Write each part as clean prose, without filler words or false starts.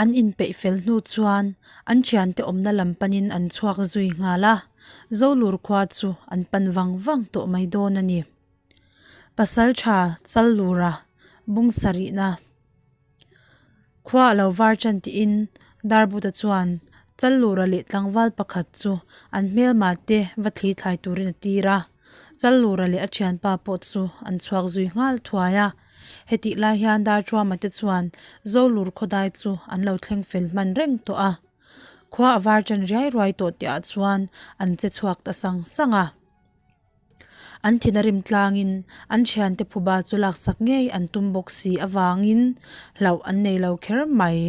An inpeih fel hnu chuan an thiante awmna lam panin an chhuak zui nghal a, Zolur khua chu an pan vang vang tawh mai dawn a ni. Pasal tha Challura bung sarihna khua a lo var tan tiin Darbuta chuan Challura leh tlangval pakhat chu an hmelma te va thli thlai turin a tir a, Challura leh a thianpa pawh chu an chhuak zui nghal thuai a. Hetih lai hian Darṭuama te chuan Zolur khawdai chu an lo thleng fel hman reng tawh a. Khua a var ṭan riai ruai tawh tihah chuan an che chhuak ta sang sang a. An thin a rim tlangin an thiante phuba chu laksak ngei an tum bawk si avangin hlauh an nei lo kher mai.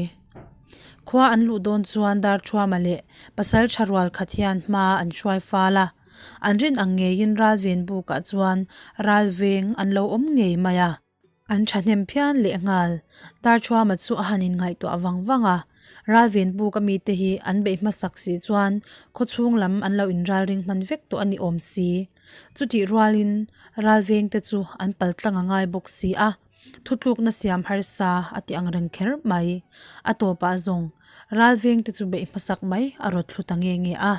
Khua an luh dawn chuan Darṭhuama leh pasal ṭha rual khat hian hma an hruai fal a. An rin ang ngeiin ralven bukah chuan ralveng an lo awm ngei mai a. An thahnem phian lehnghal. Darṭhuama chu a han inngaihtuah vang vang a, ralven buk a mite hi an beih hmasak si chuan khawchhung lam an lo inralring hman vek tawh a ni awm si. Chutih rualin ralvengte chu an paltlang a ngai bawk si a, thutlukna siam harsa a ti ang reng kher mai. A tawpah zawng ralvengte chu beih hmasak mai a rawt thlu ta nge nge a.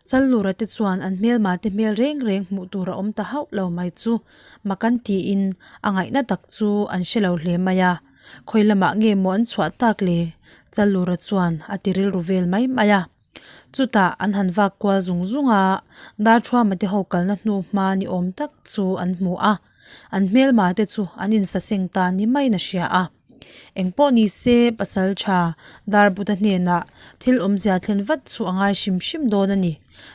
Challura te chuan an hmelma te hmel reng reng hmuh tur a awm ta hauh lo mai chu mak an tiin a ngaihna tak chu an hre lo hle mai a, khawi lamah nge maw an chhuah tak le? Challura chuan a ti rilru vel mai mai a. Chutah an han vak kual zung zung a, Darthuama te ho kalna hnu hma ni awm tak chu an hmu a, an hmelma te chu an insaseng ta ni maiin a hria a. Engpawh ni se, pasal tha Darbuta hnenah thil awmzia thlen vat chu a ngai hrim hrim dawn a ni.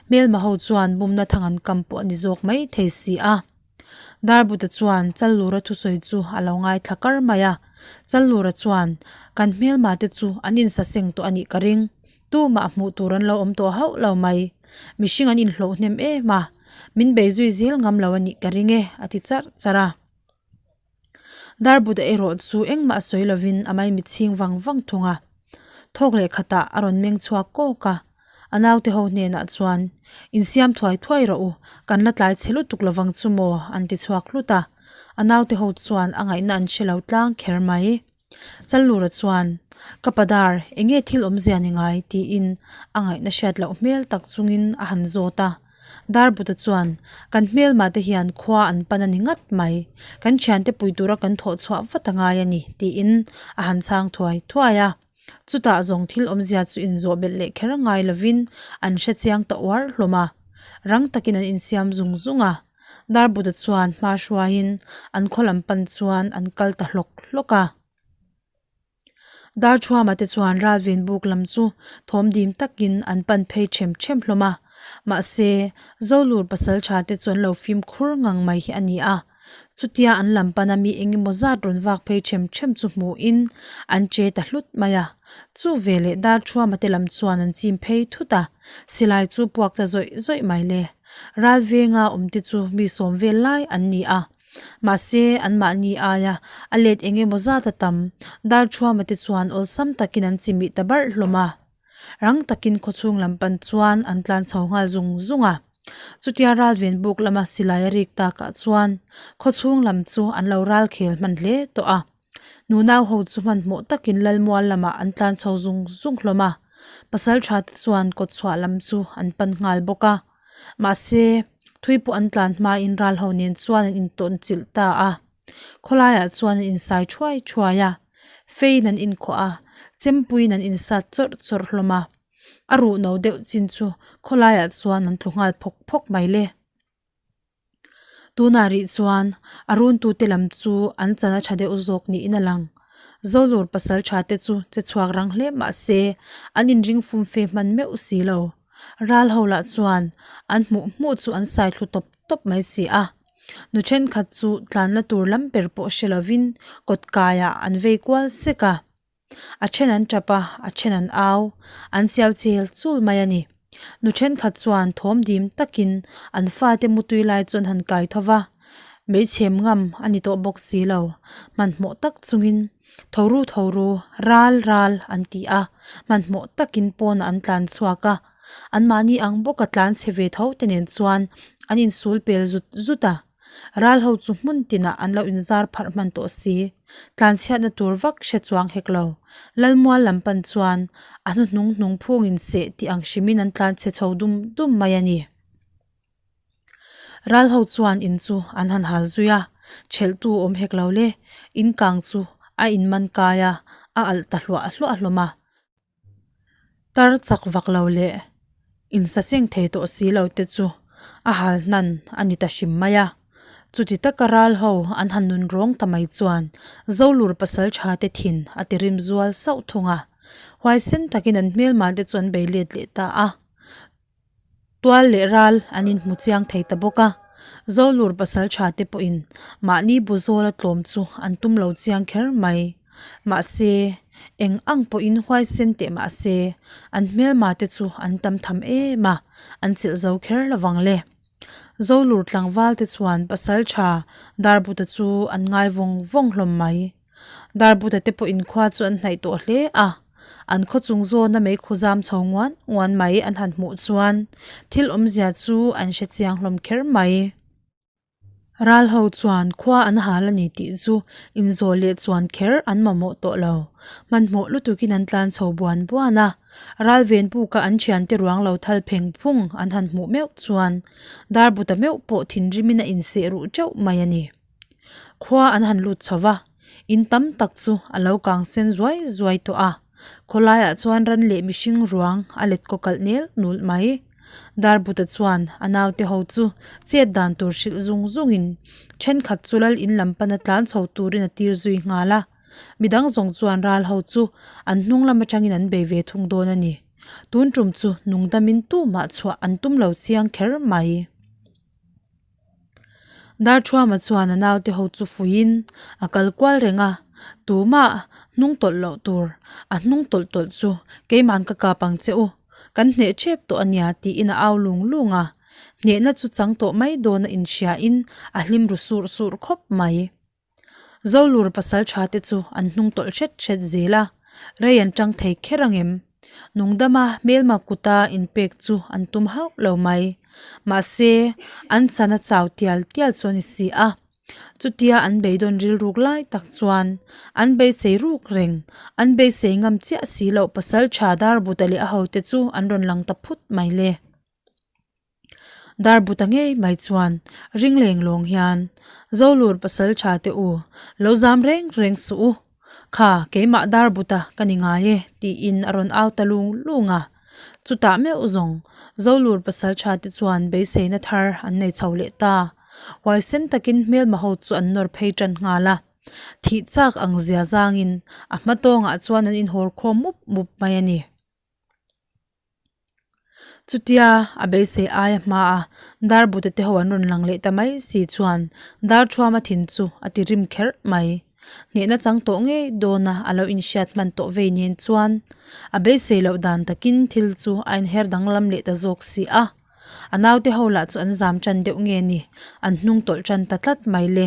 Hmelma ho chuan bumna thang an kam pawh a ni zawk mai thei si a. Darbuta chuan Challura thusawi chu a lo ngaithla kar mai a. Challura chuan, Kan hmelma te chu an insaseng tawh a nih ka ring. Tumah hmuh tur an lo awm tawh hauh lo mai. Mihring an inhlawh hnem em a, min bei zui zel ngam lo a nih ka ring e, a ti charh charh a. Darbuta erawh chu engmah sawi lovin a maimi chhing vang vang thung a. Thawk leh khatah a rawn meng chhuak kawk a, a naute ho hnenah chuan, Insiam thuai thuai rawh u, kan la tlai chhe lutuk lovang chu maw? an ti chhuak hlut a. A naute ho chuan a ngaihna an hre lo tlang kher mai. Challura chuan, Ka padar, enge thil awmzia ni ngai? tiin a ngaihna hriat loh hmel tak chungin a han zawt a. Darbuta chuan, Kan hmelmah te hian khua an pan a ni ngat mai. Kan thiante pui tura kan thawh chhuah vat a ngai a ni, tiin a han chhang thuai thuai a. Chutah zawng thil awmzia chu inzawh belh leh kher ngai lovin an hre chiang ta uar hlawm a. Rang takin an insiam zung zung a. Darbuta chuan hma hruaiin an khaw lam pan chuan an kal ta hlawk hlawk a. Darthuama te chuan ralven buk lam chu thawm dim takin an pan phei them them hlawm a, mahse Zolur pasaltha te chu an lo fimkhur ngang mai hi a ni a. Chutia an lam pana mi eng emaw zat rawn vak phei them them chu hmuhin an che ta hlut mai a. Chu veleh Darthuama te lam chuan an chim phei thut a, silai chu puak ta zawih zawih mai le. Ralvenga awmte chu mi sawm vel lai an ni a. Mahse, anmahni aia a let eng emaw zat a tam, Darthuama te chuan awlsam takin an chimih ta barh hlawm a. Rang takin khawchhung lam pan chuan an tlan chho nghal zung zung a. Chutia ralven buk lama silai a rik takah chuan khawchhung lam chu an lo ral khel hman hle tawh a. Nunau ho chu hmanhmawh takin Lalmual lamah an tlan chho zung zung hlawm a, pasaltha te chuan kawtchhuah lam chu an pan nghal bawk a. Mahse, thui pawh an tlan hmain ral ho nen chuan an intawn chilh ta a. Khawlaiah chuan an insai thuai thuai a, feiin an inkhawh a, chempuiin an insat chawrh chawrh hlawm a. A ruh no deuh chin chu khawlaiah chuan an tlu nghal phawk phawk mai le. Tunah rih chuan a runtute lam chu an chan a tha deuh zawk niin a lang. Zolur pasal tha te chu che chhuak rang hle mah se an inring fum fe hman meuh si lo. Ral ho lah chuan an hmuh hmuh chu an sai thlu tawp tawp mai si a. Nu thenkhat chu tlanna tur lam ber pawh hre lovin kawt kaiah an vei kual sek a. A then an tap a, a then an au. An chiau chel chul mai a ni. Nu thenkhat chuan thawm dim takin an fate mutui lai chu an han kai tho va, hmeichhem ngam a ni tawh bawk si lo. Hmanhmawh tak chungin, Tho ru tho ru, ral ral an ti a, hmanhmawh takin pawnah an tlan chhuak a. Anmahni ang bawka tlan chhe ve tho te nen chuan an insul pel zut zut a. Ral ho chu hmun tinah an lo inzar pharh hman tawh si. Tlanchhiatna tur vak hre chuang hek lo. Lalmual lam pan chuan a hnuhnung hnung phungin seh tih ang hrimin an tlanchhe chho dum dum mai a ni. Ral ho chuan in chu an han hal zui a, chhelhtu awm hek lo le, in kang chu a inman kai a, a alh ta hluah hluah hlawm a. Tar chak vak lo leh insaseng thei tawh si lo te chu a hal hnan a ni ta hrim mai a. Chuti taka ral ho an han nun rawng ta mai chuan Zolur pasal tha te thin a ti rim zual sauh thung a. Huaisen takin an hmelma te chu an bei let leh ta a. Tual leh ral an inhmu chiang thei ta bawk a, Zolur pasal tha te pawhin mahni bu zawla tlawm chu an tum lo chiang kher mai. Mahse, eng ang pawhin huaisen teh mahse, an hmelma te chu an tam tham em a, an chilh zo kher lovang le. Zolur tlangval te chuan pasal tha Darbuta chu an ngai vawng vawng hlawm mai. Darbuta te pawh inkhua chu an hnaih tawh hle a, an khaw chung zawna meikhu zam chho nguan nguan mai an han hmuh chuan thil awmzia chu an hre chiang hlawm kher mai. Ral ho chuan khua an hal a ni tih chu inzawh leh chuan kher an mamawh tawh lo. Hmanhmawh lutukin an tlan chho buan buan a, ral ven puka an thiante ruang lo thal pheng phung an han hmuh meuh chuan Darbuta meuh pawh thinrimin a inseh ruh teuh mai a ni. Khua an han lut chho va, in tam tak chu a lo kang sen zuai zuai tawh a, khawlaiah chuan ran leh mihring ruang a let kaw kalh nel nulh mai. Darbuta chuan a naute ho chu chet dan tur hrilh zung zungin thenkhat chu lal in lam pana tlan chho turin a tir zui nghal a, midang zawng chuan ral ho chu an hnung lam atangin an bei ve thung dawn a ni. Tun tum chu nungdamin tumah chhuah an tum lo chiang kher mai. Darthuama chuan a naute ho chu fuiin a kal kual reng a, tumah hnung tawlh loh tur a hnung tawlh tawlh chu keiman ka kap ang che u, kan hneh ṭep tawh a nia tiin a au lung lung a, hnehna chu chang tawh mai dawn a inhriain a hlim ru surh surh khawp mai. Zolur pasal tha te chu an hnung tawlh hret hret zel a, rei an tang thei kher ang em? Nungdama hmelma kuta inpek chu an tum hauh lo mai. Mahse, an chan a chau tial tial chu a ni si a. Chutia an beidawn rilruk lai tak chuan an beisei ruk reng, an beisei ngam chiah si loh pasal tha Darbuta leh a hote chu an rawn lang ta phut mai le. Darbuta ngei mai chuan ring leng lawng hian, Zolur pasal tha te u, lo zam reng reng suh u. Kha, keimah Darbuta ka ni ngai e, tiin a rawn au ta lung lung a. Chutah meuh zawng, Zolur pasal tha te chuan beiseina thar an nei chho leh ta. Huaisen takin hmelma ho chu an nawr phei tan nghal a. Thih chak ang zia zangin a hma tawngah chuan an inhawr khawm mup mup mai a ni. Chutia a beisei aia hmaa Darbuta te ho an rawn lang leh ta mai si chuan Darthuama thin chu a ti rim kherh mai. Hnehna chang tawh ngei dawna a lo inhriat hman tawh vei nen chuan a beisei loh dan takin thil chu a inher danglam leh ta zawk si a. A naute ho lah chu an zam tan deuh nge ni, an hnung tawlh tan ta tlat mai le.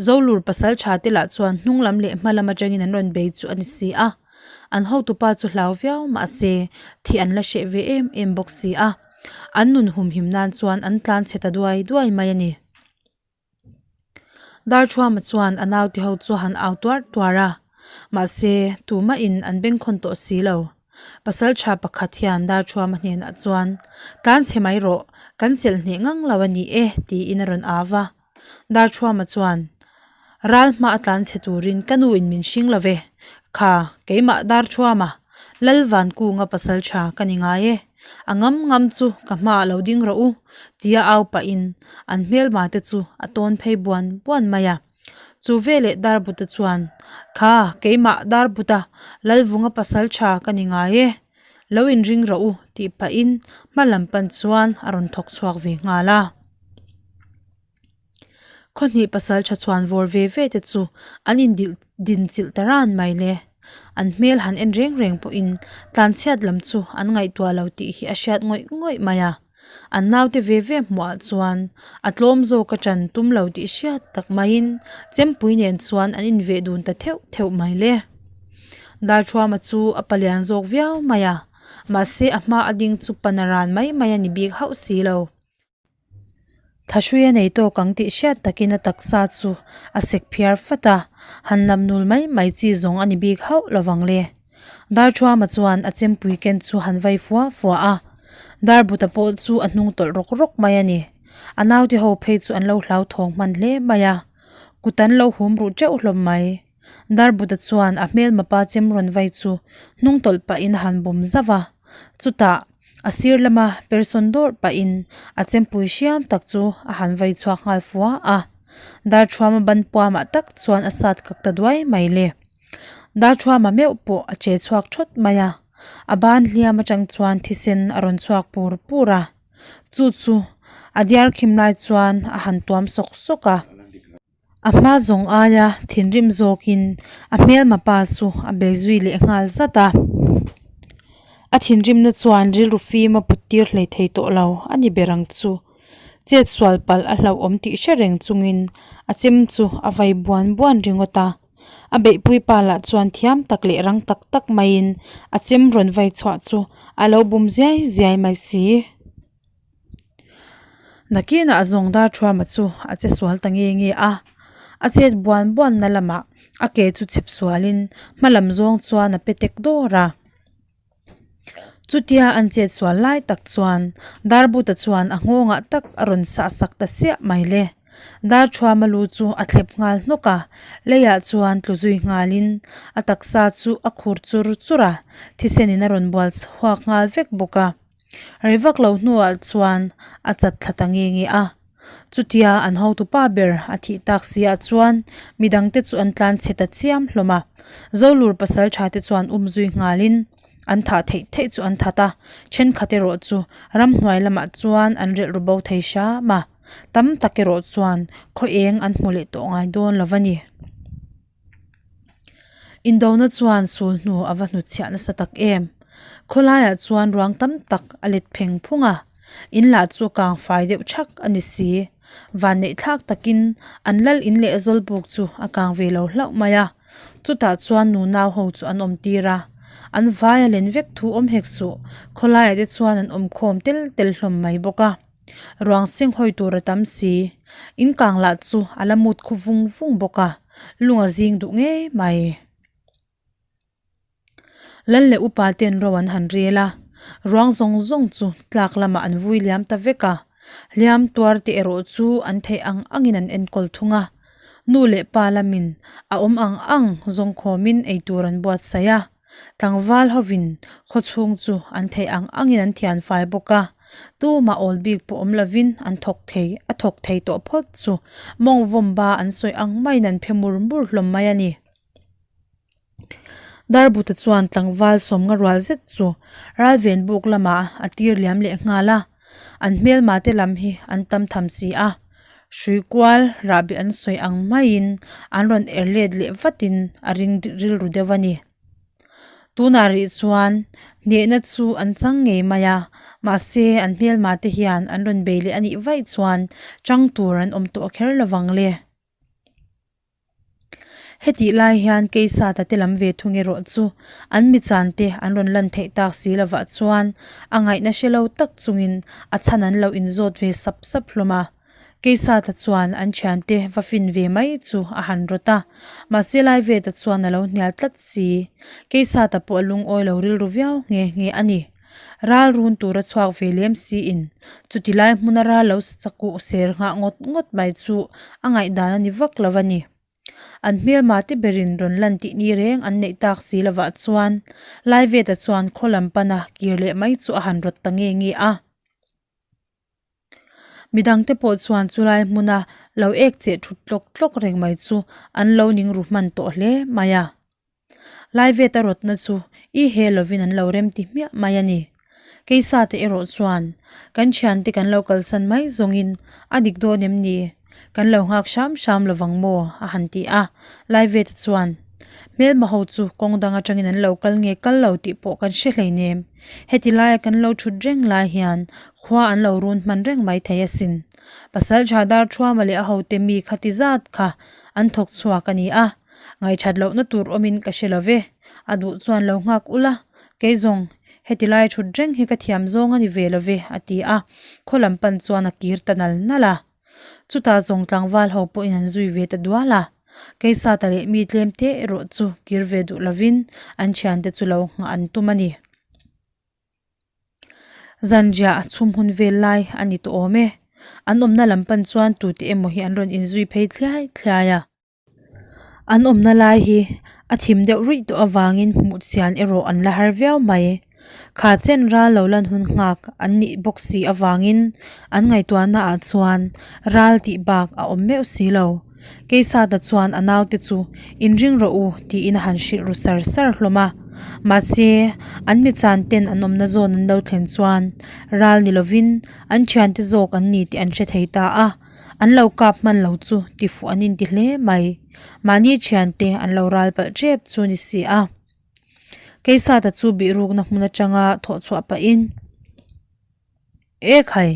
Zolur pasal tha te lah chuan hnung lam leh hma lam atangin an rawn bei chu a ni si a. An hotupa chu hlau viau mahse thih an la hreh ve em em bawk si a. An nun humhim nan chuan an tlan chhe ta duai duai mai a ni. Darthuama chuan a naute ho chu han au tuar tuar a, mahse tumahin an bengkhawn tawh si lo. Pasal tha pakhat hian Darthuama hnenah chuan, Tlan chhe mai rawh, kan chelh hneh ngang lo a ni e, tiin a rawn au va. Darthuama chuan, Ral hma a tlan chhe turin ka nu in min hring lo ve, kha keimah Darthuama, Lalvankunga pasal tha ka ni ngai e. A ngam ngam chu ka hmaah lo ding rawh u, tia au pahin an hmelma te chu a tawn phei buan buan mai a. Chu veleh Darbuta chuan, Kha, keimah Darbuta, Lalvunga pasal tha ka ni ngai e, lo inring rawh u, tih pahin hma lam pan chuan a rawn thawk chhuak ve nghal a. Khawhnih pasal tha chhuan vawr ve ve te chu an indilh dinchilh ta ran mai le. An hmel han en reng reng pawhin tlanchhiat lam chu an ngaihtuah lo tih hi a hriat ngawih ngawih mai a. An naute ve ve hmuhah chuan a tlawm zawk a ṭan tum lo tih hriat tak maiin chempui nen chuan an inveh dun ta theuh theuh mai le. Darthuama chu a palian zawk viau mai a, mahse a hma a ding chu pana ran mai mai a ni bik hauh si lo. Thlahrui a nei tawk ang tih hriat takin a taksa chu a sek phiar fat a, han lam nul mai mai chi zawng a ni bik hauh lovang le. Darthuama chuan a chempui ken chu han vai fua fua a, Darbuta pawh chu a hnung tawlh rawk rawk mai a ni. A naute ho phei chu an lo hlauthawng hman hle mai a, kut an lo hum ruh teuh hlawm mai. Darbuta chuan a hmelma pa chem rawn vai chu hnung tawlh pahin a han bawm zauh a, chutah a sir lama persawn dawrh pahin a chempui hriam tak chu a han vai chhuak nghal fua a. Darthuama ban puamah tak chuan a sat kak ta duai mai le. Darthuama meuh pawh a che chhuak thawt mai a, a ban hliam atang chuan thisen a rawn chhuak pur pur a, chu chu a diar khim lai chuan a han tuam sawk sawk a. A hma zawng aia thinrim zawkin a hmelma pa chu a bei zui leh nghal zat a. A thinrimna chuan rilru fim a put tir hlei thei tawh lo a ni ber ang chu. Chet sual palh a hlauhawm tih hre reng chungin a chem chu a vai buan buan ringawt a. A beihpui pa lah chuan thiam tak leh rang tak tak maiin a chem rawn vai chhuah chu a lo bum ziai ziai mai si. Nakinah zawng Darthuama chu a che sual ta nge nge a, a chet buan buanna lamah a ke chu chhep sualin hma lam zawng chuan a pe tek dawr a. Chutia an chet sual lai tak chuan Darbuta chuan a nghawngah tak a rawn sah sak ta siah mai le. Darthuama lu chu a thlep nghal hnawk a, leiah chuan tlu zui nghalin a taksa chu a khur chur chur a, thisenin a rawn bual chhuak nghal vek bawk a. Rei vak lo hnuah chuan a chat thla ta nge nge a. Chutia an hotupa ber a thih tak si ah chuan midangte chu an tlan chhe ta chiam hlawm a. Zolur pasal tha te chuan um zui nghalin an thah theih theih chu an that a, thenkhat erawh chu ramhnuai lamah chuan an relh ru bo thei hram a. Tam tak erawh chuan khaw eng an hmu leh tawh ngai dawn lo a ni. Indona chuan sul hnu a va hnutchhiah nasa tak em? Khawlaiah chuan ruang tam tak a let pheng phung a, in lah chu kang fai deuh thak a ni si. Vanneih thlak takin an lal in leh zawlbuk chu a kang ve lo hlauh mai a, chutah chuan nunau ho chu an awm tir a, an vai a len vek thu awm hek suh, khawlaiah te chuan an awm khawm tel tel hlawm mai bawk a. Ruang seng hawi tur a tam si. In kang lah chu a la mut khu vung vung bawk a, lung a zing duh ngei mai. Lal leh upa ten ro an han rel a, ruang zawng zawng chu tlak lamah an vui liam ta vek a, hliam tuar te erawh chu an theih ang angin an enkawl thung a. Nu leh pa lamin a awm ang ang zawngkhawmin eitur an buatsaih a. Tlangval hovin khawchhung chu an theih ang angin an thian fai bawk a, tumah awl bik pawh awm lovin an thawk thei a thawk thei tawh phawt chu mawng vawm ba an sawi ang maiin an phe mur mur hlawm mai a ni. Darbuta chuan tlangval sawmnga rual zet chu ralven buk lamah a tir liam leh nghal a, an hmelma te lam hi an tam tham si a, hrui kual rahbi an sawi ang maiin an rawn er let leh vatin a ring rilru deuh a ni. Tunah rih chuan hnehna chu an chang ngei mai a, mahse an hmelma te hian an rawn bei leh a nih vaih chuan chang tur an awm tawh kher lovang le. Hetih lai hian Keisata te lam ve thung erawh chu an michan te an rawn lan theih tak si lovah chuan a ngaihna hre lo tak chungin a chhan an lo inzawt ve sap sap hlawm a. Keisata chuan an thiante va fin ve mai chu a han rawt a, mahse Laiveta chuan a lo hnial tlat si. Keisata pawh a lungawi lo rilru viau nghe nghe a ni. Ral run tura chhuak ve lem siin chuti lai hmuna ral lo sakuh ser nghah ngawt ngawt mai chu a ngaihdan a ni vak lo a ni. An hmelma te berin rawn lan tih ni reng an neih tak si lovah chuan Laiveta chuan khaw lam pana kir leh mai chu a han rawt ta nge nge a. Midangte pawh chuan chulai hmuna lo ek cheh thut tlawk tlawk reng mai chu an lo ning ru hman tawh hle mai a. Laiveta rawtna chu i he lovin an lo rem ti hmiah mai a ni. Keisate erawh chuan kan thiante kan lo kalsan mai zawngin a dik dawn em ni? Kan lo nghak hram hram lovang maw? a han ti a. Laiveta chuan hmelma ho chu kawng dang atangin an lo kal nge kal lo tih pawh kan hre hleinem. Heti laia kan lo thut reng lai hian khua an lo run hman reng mai thei asin. Pasal tha dar thuama leh a hote mi khati zat kha an thawk chhuak a ni a, ngaihṭhat lohna tur awmin ka hre lo ve. A duh chuan lo nghak ula, kei zawng heti laia thut reng hi ka thiam zawng a ni ve lo ve, a ti a, khaw lam pan chuan a kir ta nal nal a. Chutah zawng tlangval ho pawhin an zui ve ta dual a. Keisata leh mi tlem te erawh chu kir ve duh lovin an thiante chu lo nghah an tum a ni. Zanriah a chhum hun vel lai a ni tawh awm e. An awmna lam pan chuan tute emaw hi an rawn inzui phei thliai thliai a. An awmna lai hi a thim deuh ruih tawh avangin hmuh chian erawh an la har viau mai. Kha chen ral lo lan hun nghak an nih bawk si avangin an ngaihtuahna ah chuan ral tih bak a awm meuh si lo. Keisata chuan a naute chu inring rawh u tiin a han hrilh ru sar sar hlawm a. Mahse, an mi chan ten an awmna zawn an lo thlen chuan ral ni lovin an thiante zawk an ni tih an hre thei ta a. An lo kap hman lo chu tifuh an inti hle mai. Mahni thiante an lo ral palh tep chu ni si a. Keisata chu bihrukna hmun atanga thawh chhuah pahin, E khai,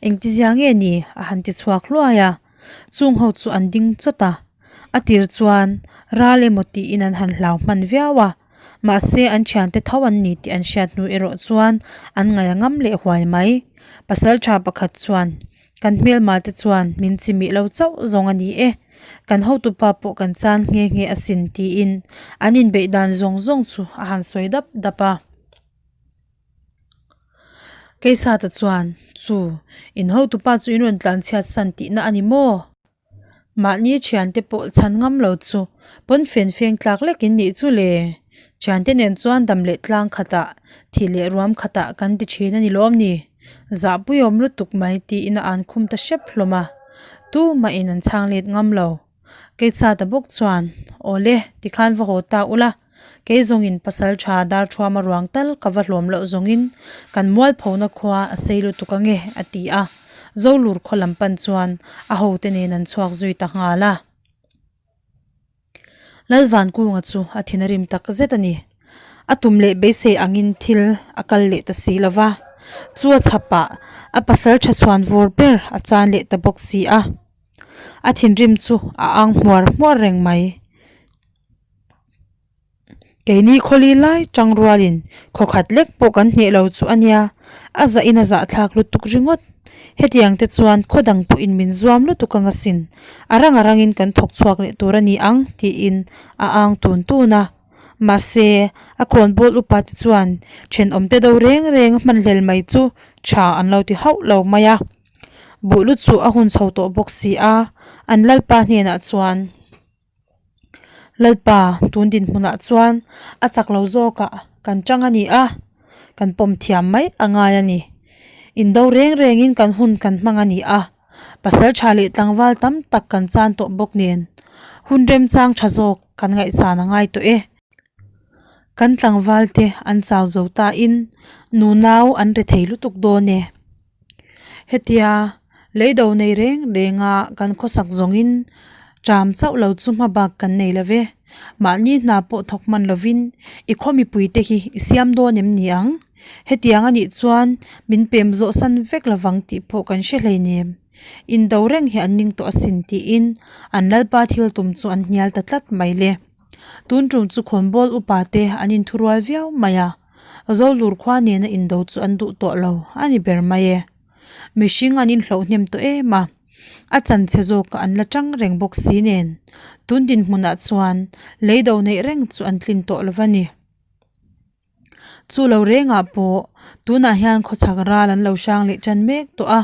engtizia nge ni? a han ti chhuak hluai a. Chung ho chu an ding chawt a. A tir chuan ral emaw tiin an han hlau hman viau a. Mahse an thiante tho an ni tih an hriat hnu erawh chuan an ngaih a ngam leh huai mai. Pasaltha pakhat chuan Kan hmelma te chuan min chimih lo chauh zawng a ni e, kan hotupa pawh kan chan nghe nghe asin tiin an inbeih dan zawng zawng chu a han sawi dap dap a. Keisata chuan, Chu, in hotupa chu in rawn tlanchhiat san tihna a ni maw? Mahni thiante pawh chhan ngam lo chu pawn fen feng tlak lek in nih chu le. Thiante nen chuan dam leh tlang khatah, thih leh ruam khatah kan ti thin a ni lawm ni? Zahpuiawm lutuk mai tiin a an khum ta hrep hlawm a. Tumahin an chhang let ngam lo. Keitsata bawk chuan, Awle, tikhan va haw ta ula. Kei zawngin pasal tha dar thuama ruang tal ka va hlawm loh zawngin kan mualphona khua a sei lutuk ange a ti a, Zolur khaw lam pan chuan a hote nen an chhuak zui ta nghal a. Lalvankunga chu a thin a rim tak zet a ni. A tum leh beisei angin thil a kal leh ta si lo va, chu a chhapah a pasal tha chhuan vur ber a chan leh ta bawk si a. A thinrim chu a ang hmuar hmuar reng mai. Keini khawli lai tang rualin khaw khat lek pawh kan hneh lo chu a nia, a zah in a zah thlak lutuk ringawt. Hetiang te chuan khaw dang pawhin min zuam lutuk ang asin, a rang a rangin kan thawk chhuak leh tur a ni ang tiin a ang tun tun a. Mahse, a khawnbawl upa te chuan thenawmte do reng reng a hmanhlel mai chu tha an lo ti hauh lo mai a. Buh lu chu a hun chho tawh bawk si a, an lalpa hnenah chuan. Lalpa, tun dinhmunah chuan a chak lo zawkah kan chang a ni a, kan pawm thiam mai a ngai a ni. Indo reng rengin kan hun kan hmang a ni a, pasal tha leh tlangval tam tak kan chan tawh bawk nen hun remchang tha zawk kan ngaihsan a ngai tawh e. Kan tlangval te an chau zo tain nunau an re thei lutuk dawn e. Hetia leido nei reng renga kan khawsak zawngin ṭam chauh lo chu hma bak kan nei lo ve. Mahni hna pawh thawk hman lovin i khaw mipuite hi i siam dawn em ni ang? Hetiang a nih chuan min pem zawh san vek lovang tih pawh kan hre hleinem. Indo reng hi an ning tawh asin tiin an lalpa thil tum chu an hnial ta tlat mai le. Tun ṭum chu khawnbawl upa te an inthurual viau mai a. Zolur khua nena indo chu an duh tawh lo a ni ber mai e. Mihring an inhloh hnem tawh em a, a chanchhe zawk an la tang reng bawk si nen tun dinhmunah chuan leido neih reng chu an tlin tawh lo va ni. Chu lo rengah pawh tunah hian khawchhak ral an lo hrang leh tan mek tawh a,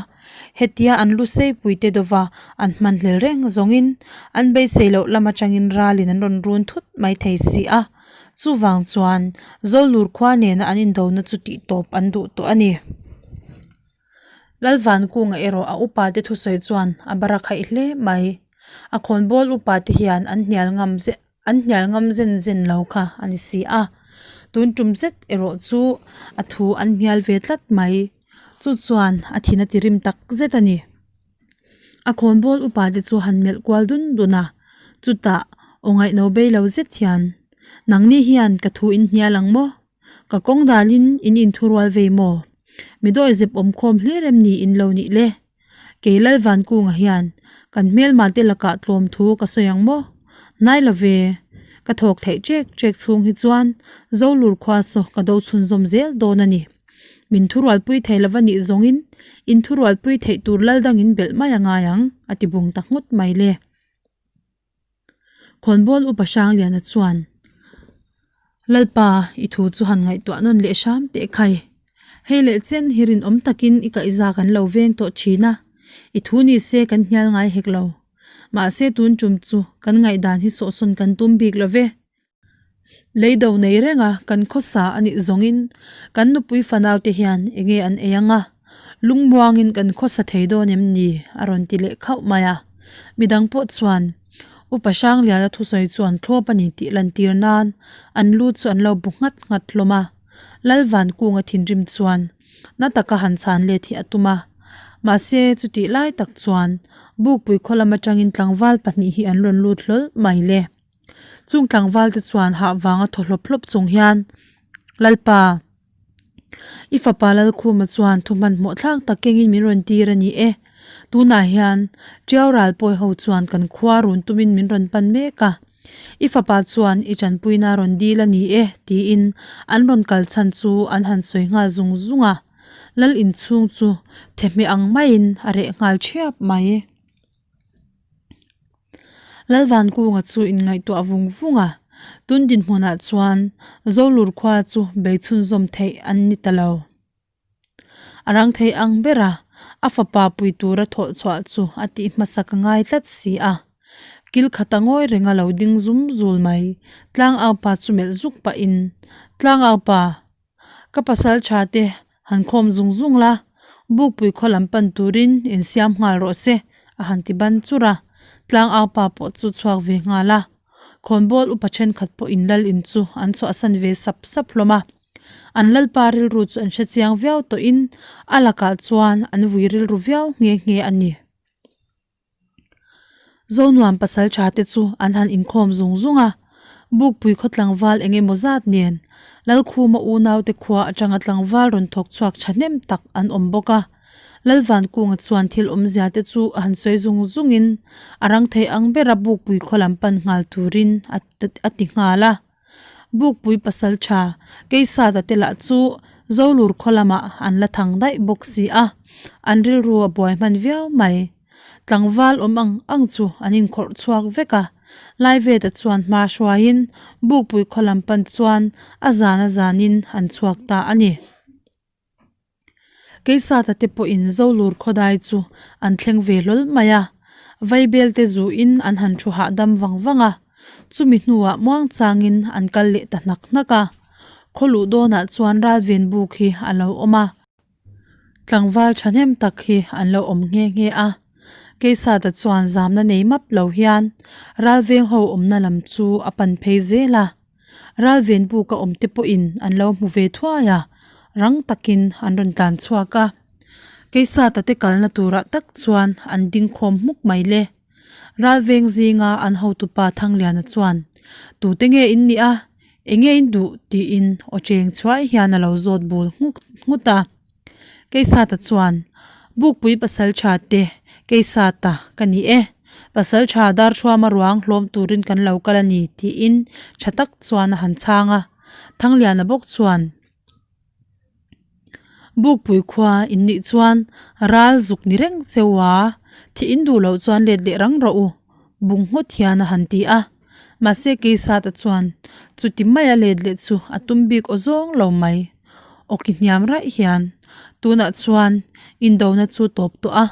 hetia an lu seipui te dawva an hmanhlel reng zawngin an beisei loh lam atangin ralin an rawn run thut mai thei si a. Chuvang chuan Zawlur khua nena an indona chu tih tawp an duh tawh a ni. Lalvankunga erawh a upa te thusawi chuan a bara khaih hle mai. A khawnbawl upa te hian an hnial ngam an hnial ngam zen zen lo kha a ni si a. Tun tum zet erawh chu a thu an hnial ve tlat mai. Chu chuan a thin a ti rim tak zet a ni. A khawnbawl upa te chu han melh kual dun dun a, chutah aw ngaihno bei lo zet hian, Nangni hian ka thu in hnial ang maw? Ka kawng dalin in inthurual vei maw? Mi dawi zep awm khawm hlir em ni in lo nih le? Kei Lalvankunga hian kan hmelma te lakah tlawm thu ka sawi ang maw? Hnai lo ve, ka thawk theih ṭek ṭek chhung hi chuan Zolur khua saw ka do chhunzawm zel dawn a ni. Min thurualpui thei lova nih zawngin in thurualpui theih tur lal dangin belh mai a ngai ang, a ti bung ta nghut mai le. Khawnbawl Upa Hrangliana chuan, Lalpa, i thu chu han ngaihtuah nawn leh hram teh khai. Hei leh chen hi rinawm takin i kaihza kan lo veng tawh thin a, i thu ni se kan hnial ngai hek lo. Mahse tun tum chu kan ngaihdan hi sawhsawn kan tum bik lo ve. Leido nei renga kan khawsa a nih zawngin kan nupui fanaute hian enge an ei ang a, lungmuangin kan khawsa thei dawn em ni? a rawn ti leh khauh mai a. Midang pawh chuan Upa Hrangliana thusawi chu an thlawp a ni tih lantir nan an lu chu an lo bu nghat nghat hlawm a. Lalvankunga thinrim chuan na taka han chhan let hi a tum a. Mahse chutih lai tak chuan Bukpui khaw lam atangin tlangval pahnih hi an rawn lut hlawl mai le. Chung tlangval te chuan hah vanga thaw hlawp hlawp chung hian, Lalpa, i fapa Lalkhuma chuan thu hmanhmawh thlak tak kengin min rawn tir a ni e. Tunah hian Tiau ral pawi ho chuan kan khua run tumin min rawn pan mek a. I fapa chuan i tanpuina rawn dil a ni e, tiin an rawn kal chhan chu an han sawi nghal zung zung a. Lal inchhung chu thehmeh ang maiin a reh nghal thiap mai. Lalvankunga chu inngaihtuah vung vung a, tun dinhmunah chuan Zolur khua chu bei chhunzawm theih an ni ta lo. A rang thei ang bera a fapa pui tura thawh chhuah chu a tih hmasak a ngai tlat si a. Kil khata ngawi renga lo ding zum zul mai Tlangaupa chu melh zuk pahin, Tlangaupa, Ka pasal tha te han khawm zung zung la, Bukpui khaw lam pan turin insiam nghal rawh se, a han ti ban chur a. Tlangau pa pawh chu chhuak ve nghal a. Khawnbawl upa thenkhat pawh in lal in chu an chhuahsan ve sap sap hlawm a. An lalpa rilru chu an hrechiang viau tawhin a lakah chuan an vui rilru viau nghe nghe a ni. Zonuam pasal tha te chu an han inkhawm zung zung a, Bukpui khaw tlangval eng emaw zat nen Lalkhuma unaute khua atanga tlangval rawn thawk chhuak thahnem tak an awm bawk a. Lalvankunga chuan thil awmzia te chu a han sawi zung zungin a rang thei ang bera Bukpui khaw lam pan nghal turin a ti nghal a. Bukpui pasal tha Keisata te lah chu Zolur khaw lamah an la thang daih bawk si a, an rilru a buai hman viau mai. Tlangval awm ang ang chu an inkhawrh chhuak vek a, Laiveta chuan hma hruaiin Bukpui khaw lam pan chuan a zan a zanin an chhuak ta a ni. Keisata te pawhin Zolur khawdai chu an thleng ve hlawl mai a, Vaibel te zuin an han thu hahdam vang vang a, chumi hnuah muangchangin an kal leh ta hnak hnak a. Khaw luh dawnah chuan Ralven buk hi a lo awm a. Tlangval thahnem tak hi an lo awm nghe nghe a, Keisata chuan zamna nei map lo hian Ralveng ho awmna lam chu a pan phei zel a, Ralven buka awm te pawhin an lo hmu ve thuai a, rang takin an rawn tlan chhuak a. Keisata te kalna turah tak chuan an ding khawm hmuk mai le. Ralveng zinga an hotupa Thangliana chuan, Tute nge in nih a? Enge in duh? tiin aw cheng chhuai hian a lo zawt bul nghut nghut a. Keisata chuan, Bukpui pasal tha te, Keisata ka ni e. Pasal tha Darthuama ruang hlawm turin kan lo kal a ni, tiin tha tak chuan a han chhang a. Thangliana bawk chuan, Bukpui khua in nih chuan ral zuk ni reng cheu a, thih in duh loh chuan let leh rang rawh u, bung nghut hian a han ti a. Mahse Keisata chuan chuti maia let leh chu a tum bik aw zawng lo mai. Awki hniam raih hian tunah chuan indona chu tawp tawh a,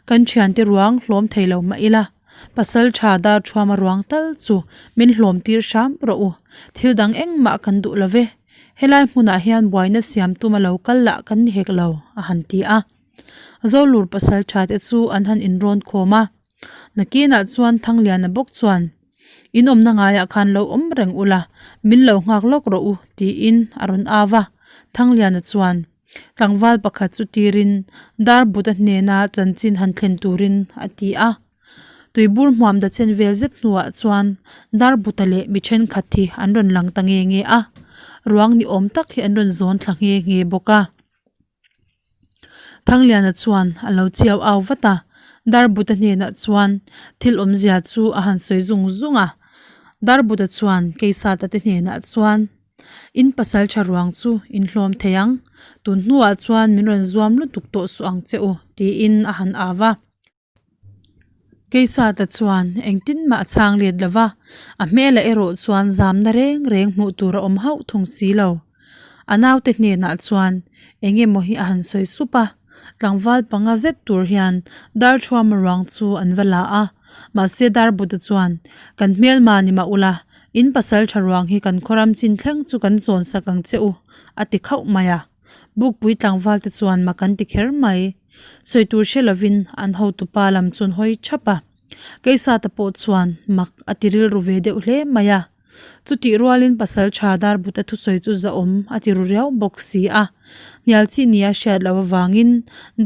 kan thiante ruang hlawm thei lo mah ila, Pasal tha dar thuama ruang tal chu min hlawm tir hram rawh u, thil dang engmah kan duh lo ve. Helai hmunah hian buaina siam tuma lo kal lah kan ni hek lo, a han ti a. Zolur pasal tha te chu an han inrawn khawm a. Nakinah chuan Thangliana bawk chuan, In awmna ngaiah khan lo awm reng ula, min lo nghak lawk rawh u, tiin a rawn au a. Thangliana chuan tlangval pakhat chu tirin Darbuta hnena chanchin han thlen turin a ti a. Tuibur hmuam da chen vel zet hnuah chuan Darbuta leh mi thenkhat hi an rawn lang ta nge nge a, ruang ni awm tak hi an rawn zawn thla nghe nghe bawk a. Thangliana chuan a lo chiau au vat a, Darbuta hnenah chuan thil awmzia chu a han sawi zung zung a. Darbuta chuan Keisata te hnenah chuan. In pasalṭha ruang chu in hlawm thei ang, tun hnuah chuan min rawn zuam lutuk tawh suh ang che u, tiin a han au va. Keisata chuan engtin mah a chhang let lo va, a hmelah erawh chuan zamna reng reng hmuh tur a awm hauh thung si lo. A naute hnenah chuan eng emaw hi a han sawi sup a, tlangval panga zet tur hian Darthuama ruang chu an va la a, mahse Darbuta chuan, Kan hmelma ni mah ula, in pasal tha ruang hi kan khawram chin thleng chu kan chawn sak ang che u, a ti khauh mai a. Bukpui tlangval te chuan mak an ti kher mai. Sawi tur hre lovin an hotupa lam chu an hawi thap a. Keisata pawh chuan mak a ti rilru ve deuh hle mai a. Chutih rualin pasal tha Darbuta thusawi chu zahawm a ti ru riau bawk si a. Hnial chi nia hriat loh avangin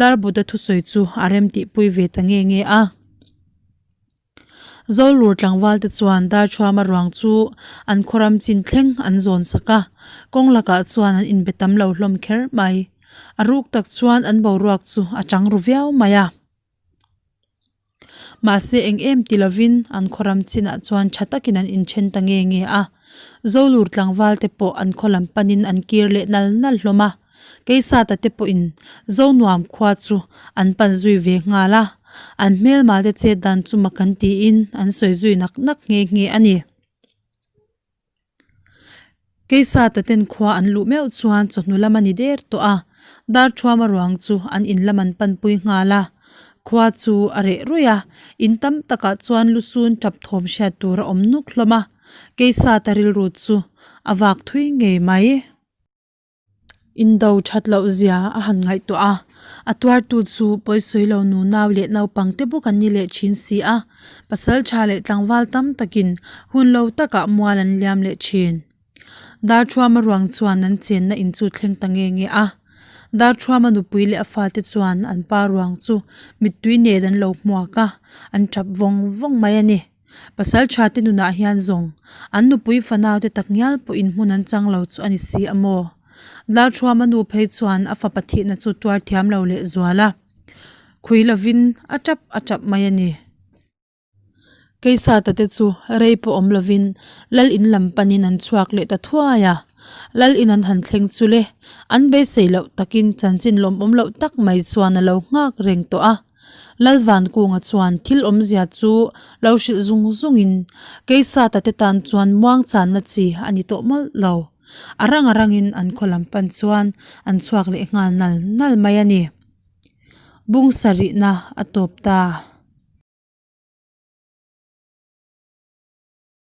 Darbuta thusawi chu a remtihpui ve ta nge nge a. Zolur tlangval te chuan Darthuama ruang chu an khawram chin thleng an zawn sak a, kawng lakah chuan an inbe tam lo hlawm kher mai. A ruk tak chuan an boruak chu a chang ru viau mai a. Mahse eng em ti lovin an khawram chinah chuan tha takin an inthen ta nge nge a. Zolur tlangval te pawh an khaw lam panin an kir leh nal nal hlawm a. Keisata te pawhin Zonuam khua chu an pan zui ve nghal a, an hmelma te chet dan chu mak an tiin an sawi zui nak nak nghe nghe a ni. Keisata ten khua an luh meuh chuan chawhnu lam a ni der tawh a, Darthuama ruang chu an in lam an panpui nghal a, khua chu a reh ruih a, in tam takah chuan lusun tap thawm hriat tur a awm nuk hlawm a, Keisata rilru chu a vak thui ngei mai. Indo that loh zia a han ngaihtuah a, a tuartu chu pawisawi lo nu nau leh naupang te bawk an ni leh thin si a, pasal tha leh tlangval tam takin hun lo takah mual an liam leh thin. Darthuama ruang chuan an chenna in chu thleng ta nge nge a, Darthuama nupui leh a fate chuan an pa ruang chu mittui nen an lo hmuak a, an tap vawng vawng mai a ni. Pasal tha te nunah hian zawng an nupui fanau te tak ngial pawhin hmun an chang lo chu a ni si a maw? Lalthuama nu phei chuan a fapa thihna chu tuar thiam lo leh zual a, khui lovin a tap a tap mai a ni. Keisata te chu rei pawh awm lovin lal in lam panin an chhuak leh ta thuai a, lal in an han thleng chu le, an beisei loh takin chanchin lawmawm loh tak mai chuan a lo nghak reng tawh a. Lalvankunga chuan thil awmzia chu lo hrilh zung zungin Keisata te tan chuan muang channa chi a ni tawh mawlh lo. A rang a rangin an khaw lam pan chuan an chhuak leh nghal nal nal mai a ni. Bung sarihna a tawp ta.